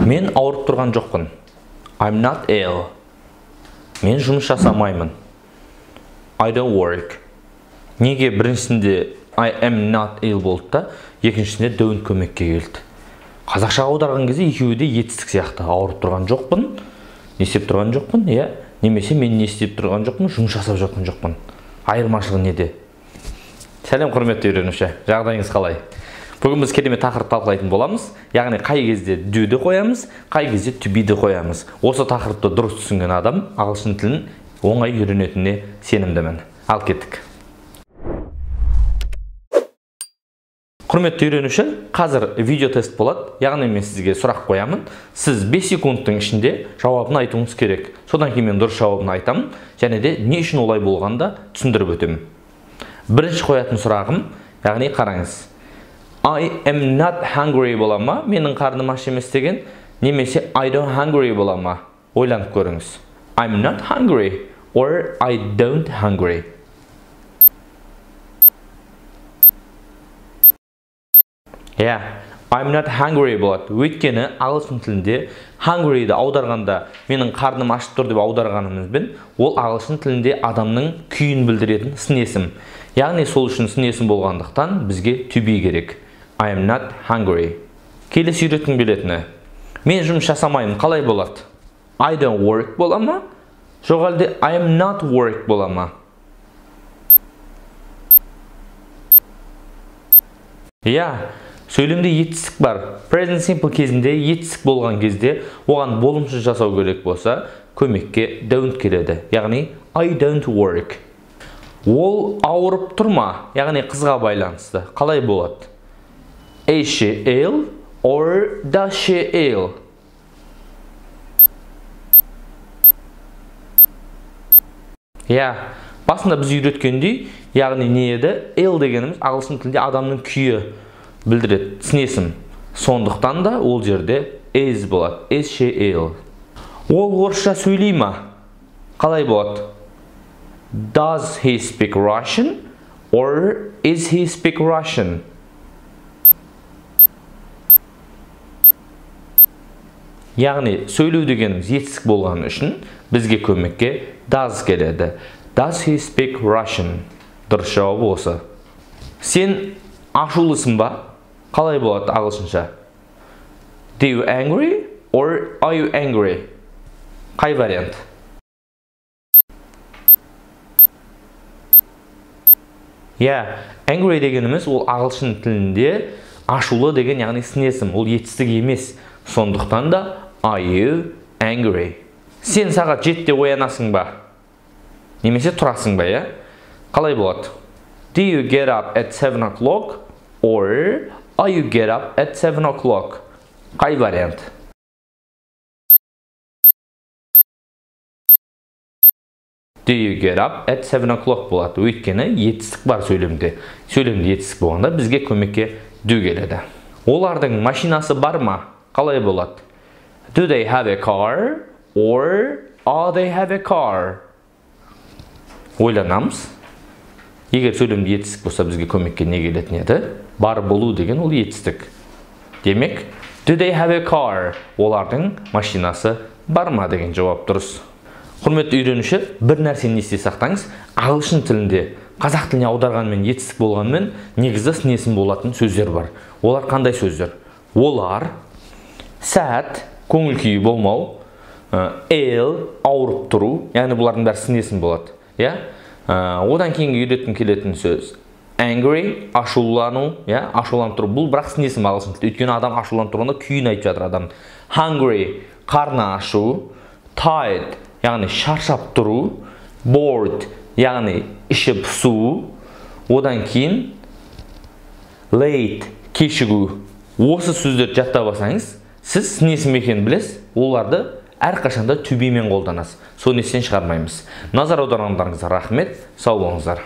Мен ауырып тұрған жоқпын. I'm not ill. Мен жұмыс жасамаймын. I don't work. Неге біріншісінде I am not ill болды да, екіншісінде don't көмекке келді. Қазақшаға аударған кезде екеуі де етістік сияқты. Ауырып тұрған жоқпын, не істеп тұрған жоқпын, иә? Немесе мен не істеп тұрған жоқпын, жұмыс жасап жатқан жоқпын. Айырмашылығы неде? Сәлем, құрметті үйренуші. Жағдайыңыз қалай? Бүгін біз керемет тақырып талқылайтын боламыз. Яғни қай кезде do-ді қоямыз, қай кезде to be-ді қоямыз. Осы тақырыпты дұрыс түсінген адам ағылшын тілін оңай үйренетініне сенімдімін. Ал кеттік. Құрметті үйренуші, қазір видео тест болады. Яғни мен сізге сұрақ қоямын. Сіз 5 секундтың ішінде жауабын айтуыңыз керек. Содан кейін мен дұрыс жауабын айтамын және де не үшін олай болғанын да түсіндіріп өтемін. Бірінші қоятын сұрағым, яғни қараңыз. I am not hungry бола ма? Менің қарным аш емес деген, немесе I don't hungry бола ма? Ойланып көріңіз. I'm not hungry or I don't hungry. Yeah, I'm not hungry болады. Өйткені ағылшын тілінде hungry'ді аударғанда менің қарным ашып тұр деп аударғанымызбен, ол ағылшын тілінде адамның күйін білдіретін сын есім. Яғни сол үшін сын есім болғандықтан бізге to be керек. I am not hungry. Келесі үйреткім келетіні. Мен жұмыс жасамаймын, қалай болады? I don't work бола ма? Жоқ әлде I am not work бола ма? Иә, сөйлемде етістік бар. Present simple кезінде етістік болған кезде оған болымсыз жасау керек болса, көмекке don't келеді. Яғни I don't work. Ол ауырып тұр ма? Яғни қызға байланысты. Қалай болады? Is she ill or does she ill? Иә, басында біз үйреткендей, яғни не еді? Ill дегеніміз ағылшын тілінде адамның күйі білдіреді, сын есім. Сондықтан да ол жерде is болады. Is she ill? Ол орысша сөйлей ма? Қалай болады? Does he speak Russian or is he speak Russian? Яғни сөйлеу дегеніміз етістік болғаны үшін бізге көмекке does келеді. Does he speak Russian? Дұрыс жауабы осы. Сен ашулысың ба? Қалай болады ағылшынша? Do you angry or are you angry? Қай вариант? Иә, angry дегеніміз ол ағылшын тілінде ашулы деген, яғни сын есім, ол етістік емес. Сондықтан да are you angry? Сен сағат 7-де оянасың ба? Немесе тұрасың ба, иә? Қалай болады? Do you get up at 7 o'clock or are you get up at 7 o'clock? Қай вариант? Do you get up at 7 o'clock болады. Өйткені етістік бар сөйлемде. Сөйлемде етістік болғанда бізге көмекке do келеді. Олардың машинасы бар ма? Қалай болады? Do they have a car or are they have a car? Ойланамыз. Егер сөйлемде етістік болса бізге көмекке не келетін еді? Бар болу деген ол етістік. Демек, do they have a car? Олардың машинасы бар ма деген жауап дұрыс. Құрметті үйренуші, бір нәрсені есте сақтаңыз. Ағылшын тілінде қазақ тіліне аударғанмен етістік болғанмен негізі сын есім болатын сөздер бар. Олар қандай сөздер? Олар sad, көңіл күйі болмау, ill, ауырып тұру, яғни бұлардың бәрі сын есім болады. Иә? Одан кейінгі үйреткім келетін сөз angry, ашулану, иә, ашуланып тұру. Бұл бірақ сын есім ағылшын тілінде. Өйткені адам ашуланып тұрғанда күйін айтып жатыр адам. Hungry, қарны ашу, tired, яғни шаршап тұру, bored, яғни іші пысу, одан кейін late, кешігу. Осы сөздерді жаттап алсаңыз, сіз сын есім екенін білесіз, оларды әрқашанда to be-мен қолданасыз. Соны естен шығармаймыз. Назар аударғандарыңызға рахмет, сау болыңыздар.